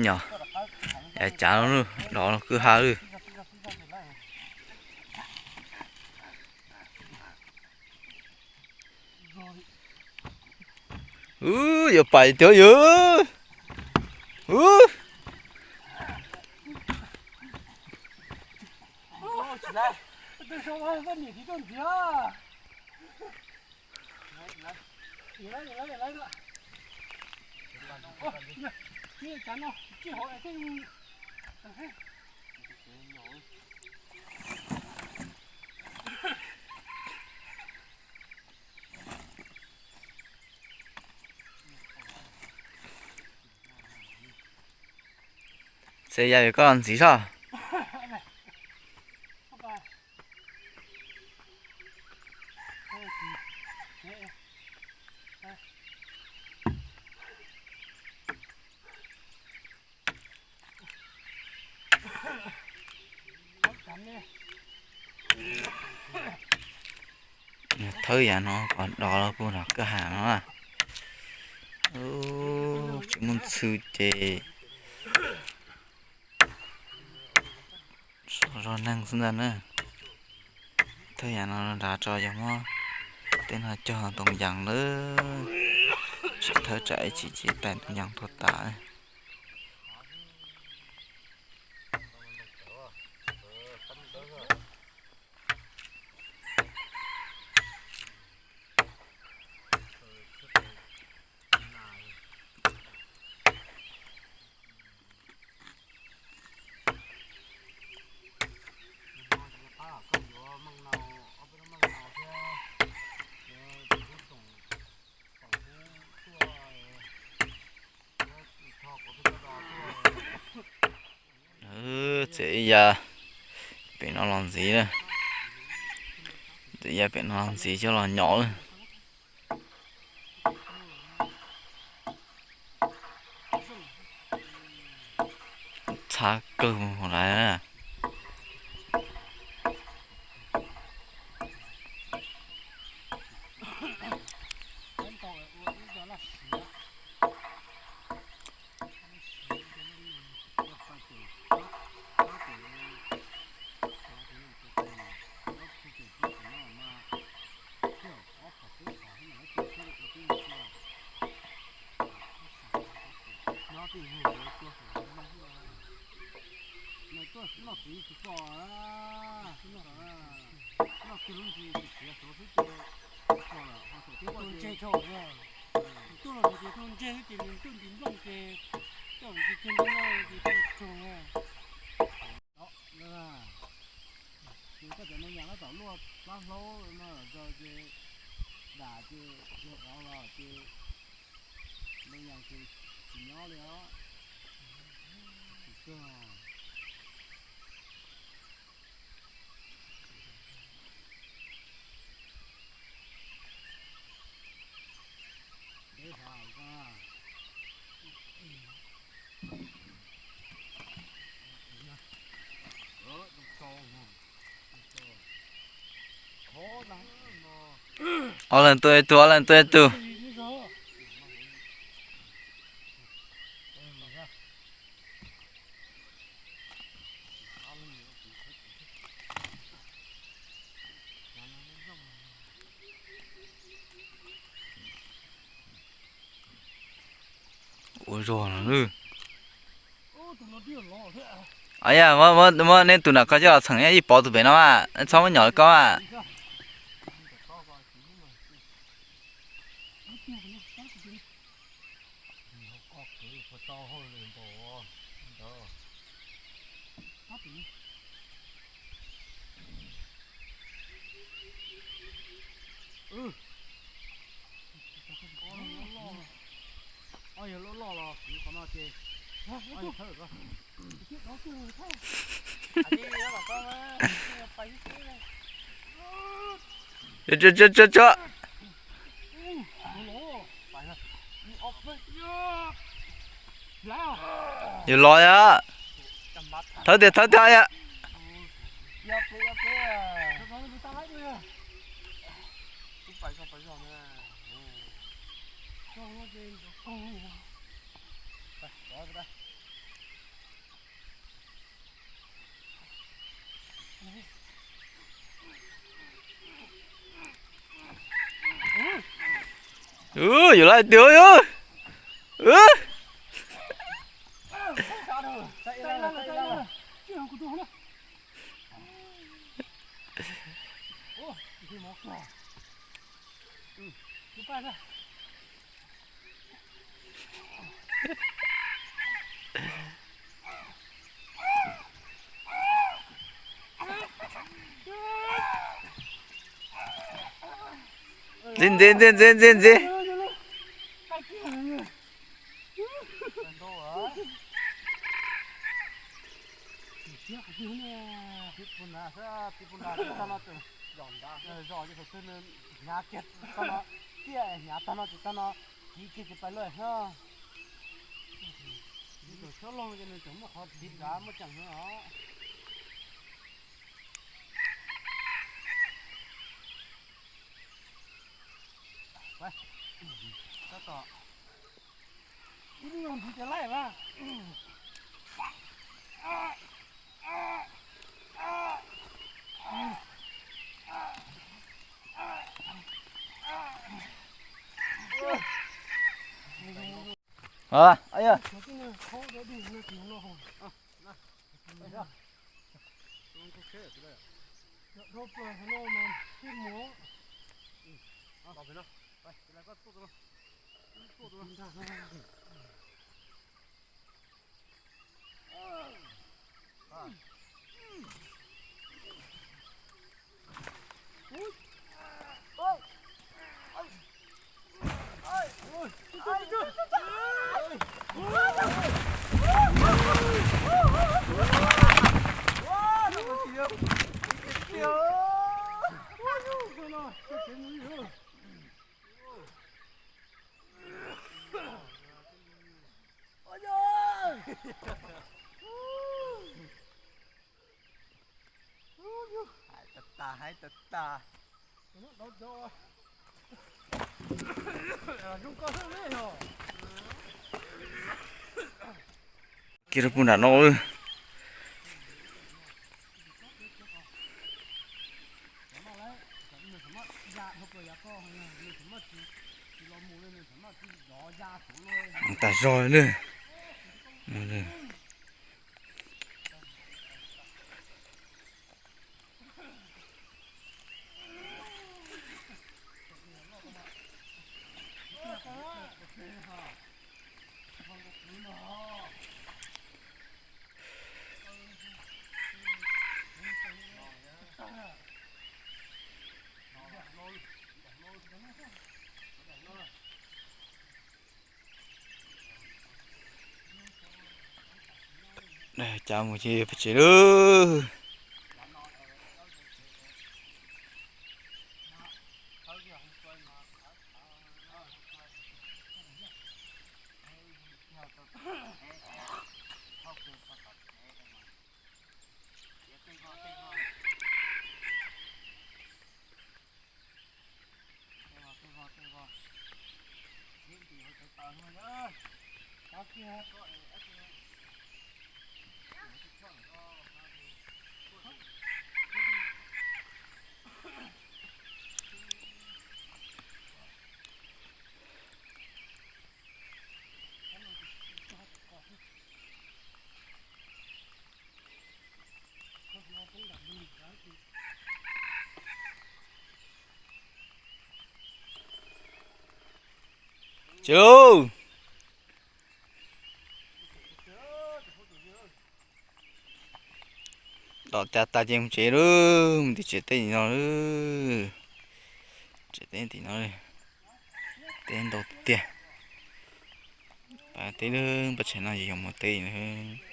Nyob, yav cav los dov los kwj ha lawm. Ub, yuav pais tiag yog. Ub. Txawm yam koj los ntxiv soj. Thawb yav no kom dov los puag nram kwj ha no. Tsis muaj ntxhw ces zog neeg xwb ntag na. Thawb yav no nrad tso yog muab tej no cog ntoo yas lawm, sawv thawb tsam ib chim ces tais ntoo yas tuag tas. Txawm ib yav pem no los ntxiv na, txawm ib yav pem no los ntxiv coj los nyom lawm. Txhab kawg mus lawm. Tuaj ntse tso, tuaj ntse xwb ces nws tuaj nti nplooj ces tej zaum ces tuaj tsaug. Ces koj cov me nyuam no tom luaj plab hlaub no los txog ces dam ces yog dov los ces me nyuam ces tsis nyob li os. Tsis tsaug. Ob leeg tuaj ib tug, ob leeg tuaj ib tug. Ua zog no lawm. Yog, muab nej tus nram ko coj los txheem, ib pov tus pem no mas txhob muab nyom li ko mas. Ob yog loj loj los kwv qhov no ces ob yog thawb ko. Yus los yom. Thawb tiag, thawb tiag yom. Yuav lawm tiag. Ntxiv, ntxiv, ntxiv, ntxiv, ntxiv, ntxiv. Hnyav kiag tag no, tiaj hnyav tag no ces tag no kiv kiag ces pais lawm na. Txhob loj ces nws tseem muaj qhov tiv nrad muaj ceem no os. Tab tom ib lub ntxiv ces laij mas. Hais tas tas, hais tas tas. Kiag rau puag nram no. Tas zog li. Cas mus ces peb tsev lawm. Tsev lauj. Tom cas tas ces mus tsev lauj, mus tim tsev teb no lauj. Tsev teb tim no, teb ntau tiag. Pab teb lub pab tsev no ces yog muaj teb na.